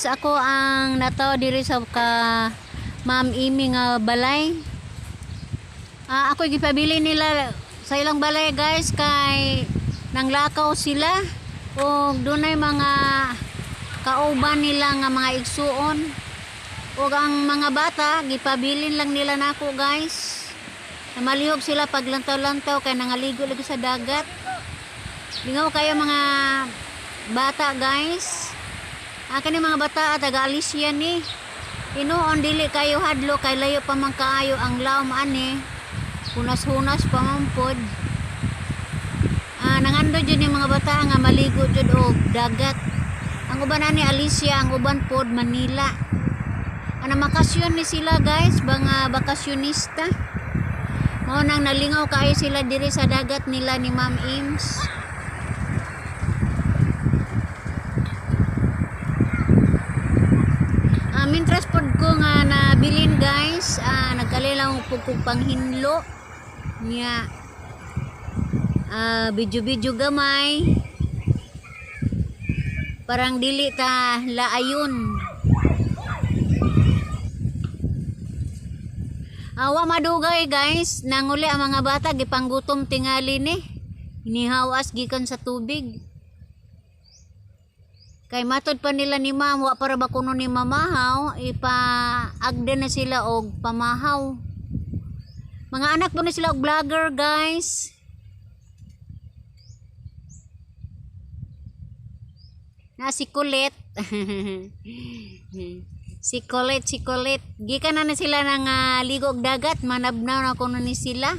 Guys, ako ang nataw diri sa ka Ma'am Amy nga balay. Ako gipabili nila sa ilang balay, guys, kay nanglakaw sila og dunay mga kauban nila nga mga igsuon. Ug ang mga bata gipabilin lang nila nako, guys. Na malihok sila paglantaw-lantaw kay nangaligo lagi sa dagat. Lingaw kayo mga bata, guys. Kani mga bata taga Alicia ni. Hinuon dili kayo hadlo kay layo pa man kaayo ang lawom ani. Hunas-hunas pa man pod. Nangando jud ni mga bata nga maligo jud og dagat. Ang uban ani Alicia, ang uban pod Manila. Ana makasyon ni sila, guys, mga bakasyonista. Mao nang nalingaw kaayo sila diri sa dagat nila ni Ma'am Ims. Mintras pod ko nga nabilin, guys, nagkalilaw po kong panghinlo. Nya video-video gamay. Parang dili ta laayon. Awa madugay, guys, nanguli ang mga bata, gipanggutom tingali ni. Inihawas gikan sa tubig. Kay matod pa nila ni ma'am, wa para ba kuno ni mamahaw, ipa-agda na sila og pamahaw. Mga anak po na sila og vlogger, guys. Na si Kulit. Si Kulit, si Kulit. Gikan na na sila ng ligo og dagat, manabnaw na kuno ni sila.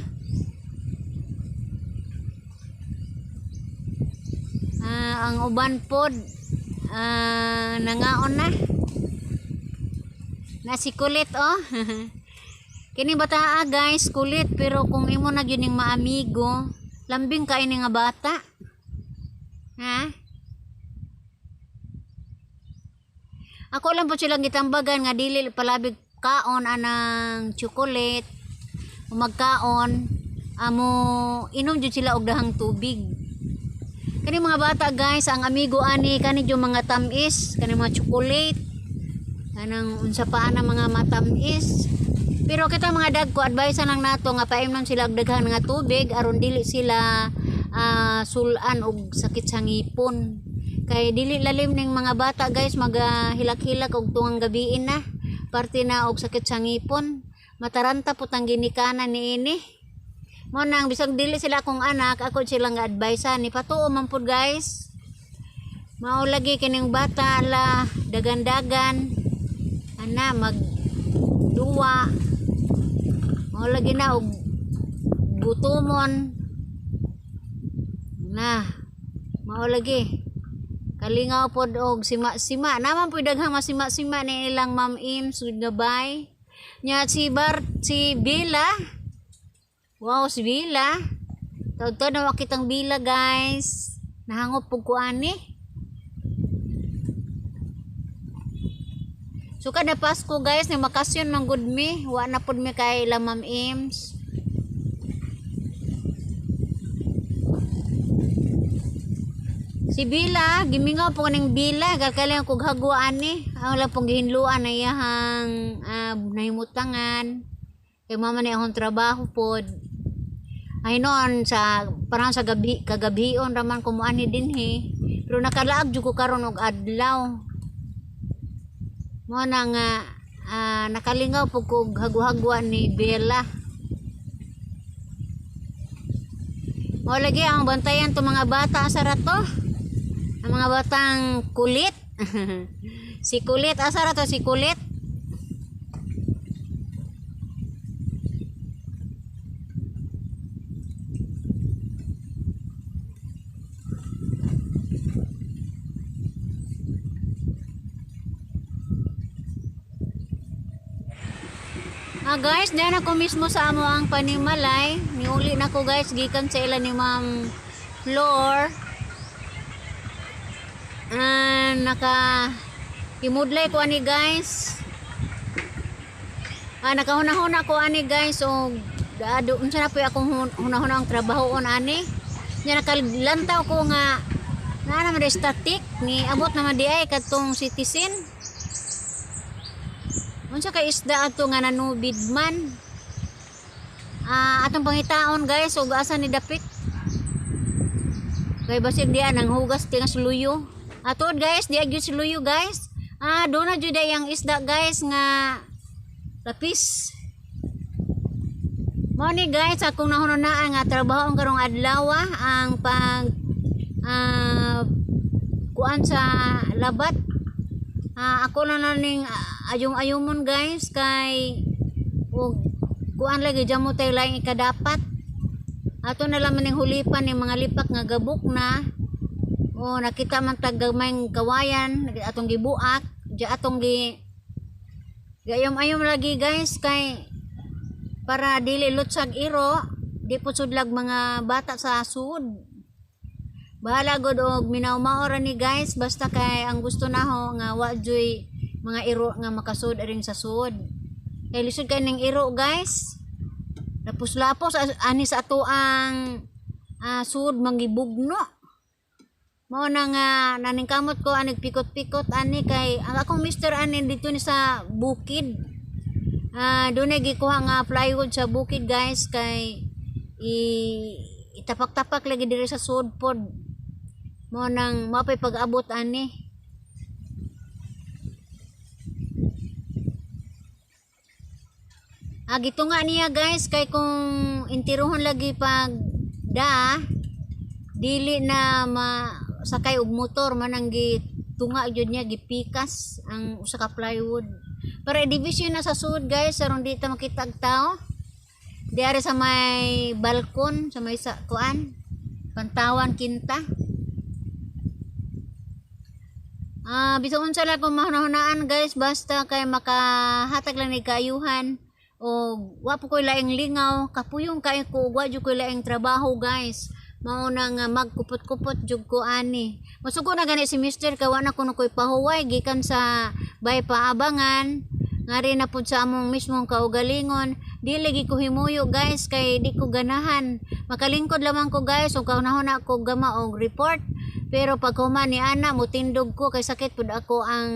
Ang uban pod nangaon na. Na si Kulit oh. Kini bata guys, kulit, pero kung imo na gyud ning maamigo, lambing kay ni nga bata. Ha? Ako lang po silang gitambagan nga dili palabig kaon anang chocolate o magkaon amo inom jud sila og dahang tubig. Kani mga bata, guys, ang amigo ani kani yung mga tamis, kani mga chocolate, kanang unsa pa ana mga matamis. Pero kita mga dagko, advice lang nato nga paimnon sila og daghan nga tubig aron dili sila sulan og sakit sa ngipon. Kay dili lalim ning mga bata, guys, magahilak-hilak og tungang gabiin na. Parte na og sakit sa ngipon. Mataranta po tang ginikanan niini. Mo nang bisag dili sila akong anak, ako silang advice ni patuo man pud, guys. Mao lagi kining bata la dagan-dagan ana mag duwa. Mao lagi na og gutomon. Na mao lagi. Kalingaw pod og sima-sima. Naman po daghang masima-sima ni ilang Ma'am Ims gabay. Nya si Bar si Bella. Wow, si Bella. Taud-taud na kitang Bella, guys. Nahangop pug ko ani. So kada Pasko, guys, ni makasyon man gud mi. Wa na pud mi kay ila Ma'am Ims. Si Bila, gimingaw po kaning Bila, galkaling kog hagwa ani. Ang lang pong gihinluan na iyahang nahimutangan. Kay mama ni akong trabaho pod. Ay noon sa parang sa gabi kagabion raman ko moani dinhi. Pero nakalaag jud ko karon og adlaw. Mo na nga nakalingaw po kog hagwa-hagwa ni Bella. Mao lagi ang bantayan to mga bata sa rato. Ang mga batang kulit. Si kulit, asa ra to si kulit? Guys, diyan ako mismo sa amo ang panimalay. Niuli na ko, guys, gikan sa ila ni Ma'am Flor. Naka imudlay ko ani, guys. Nakahuna-huna ko ani, guys, og ado unsa na po akong hunahuna ang trabahoon ani. Nya nakalantaw ko nga naa naman di static ni abot naman di ay kadtong citizen. Unsa kay isda ato nga nanubid man? Atong pangitaon, guys, ug asa ni dapit. Kay basig diya nang hugas tingas luyo. Atod, guys, diya gyud si luyo, guys. Doon na jud ang isda, guys, nga lapis. Mao ni, guys, akong nahununaan nga trabaho karong adlaw, ang pag kuan sa labat. Ako na na ning ayong-ayumon, guys, kay ug kuan lagi jamo tay laing ikadapat. Ato na lang ning hulipan ning mga lipak nga gabok na. O nakita man tag gamayng kawayan atong gibuak, di atong gi gayom-ayom lagi, guys, kay para dili lutsag iro, di po sudlag mga bata sa sud. Bahala gud og minaw-mao ra ni, guys, basta kay ang gusto naho nga wa juy mga iro nga makasud aring sa sud. Kay lisod kay ning iro, guys. Lapos-lapos ani sa ato ang sud mangibugno. Mao na nga naningkamot ko anig pikot-pikot ani kay ang akong mister ani dito ni sa bukid. Doon gikuha nga plywood sa bukid, guys, kay i itapak-tapak lagi diri sa sud pod. Mao nang mapay pag-abot ani. Gitunga niya, guys, kay kung intiruhon lagi pag da dili na masakay og motor, manang gitunga jud niya, gipikas ang usa ka plywood para i-division na sa sud, guys, aron di ta makita og tao diari sa may balkon sa may sa kuan Pantawan Kinta. Bisan unsa lang kung mahunahunaan, guys, basta kay makahatag lang ni kaayuhan o wa po ko'y laing lingaw, kapuyong kaayo ko ug wa jud ko'y laing trabaho, guys. Mao na nga magkupot-kupot jud ko ani. Masugo na gani si mister kay wa na kuno ko'y pahuway gikan sa bay paabangan ngari na pud sa among mismong kaugalingon. Dili gi ko himuyo, guys, kay di ko ganahan. Makalingkod lamang ko, guys, ug kaunahon na ako gama og report. Pero pag human ni ana mutindog ko kay sakit pud ako ang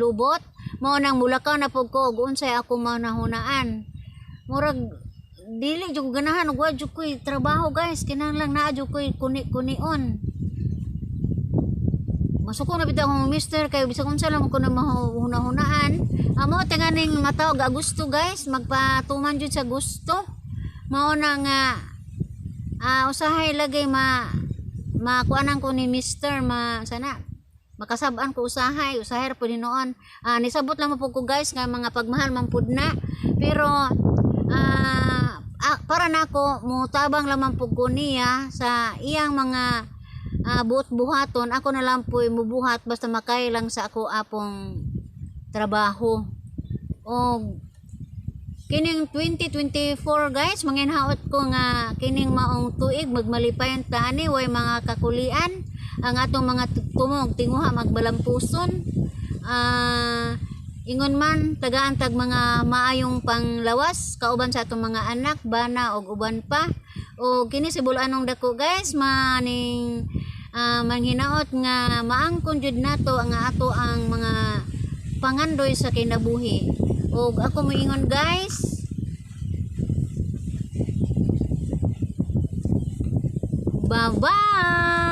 lubot. Mao nang mulakaw na pud ko ug unsay ako manahunaan. Murag dili jud ko ganahan ug wa jud ko'y trabaho, guys, kinahanglan naa jud ko'y kuni-kunion. Masuko na bitaw akong mister kay bisag unsa lang ko na mahunahunaan. Amo tinganing mataw ga gusto, guys, magpatuman jud sa gusto. Mao na nga usahay lagi ma makuanan ko ni mister, ma sana makasab-an ko usahay, usahay ra pud hinuon. Nisabot lang mo pud ko, guys, nga mga pagmahal man pud na. Pero para nako mutabang lamang pud ko niya sa iyang mga buot buhaton. Ako na lang po'y mubuhat basta makaya lang sa ako apong trabaho. Og kining 2024, guys, manginhaot ko nga kining maong tuig magmalipayon ta ani, way mga kakulian ang atong mga tumong tinguha, magbalampuson. Ingon man tagaan tag mga maayong panglawas kauban sa atong mga anak, bana og uban pa. O kini si Bul-anong Dako, guys, maning manghinaot nga maangkon jud nato ang ato ang mga pangandoy sa kinabuhi. Og ako moingon, guys, bye bye.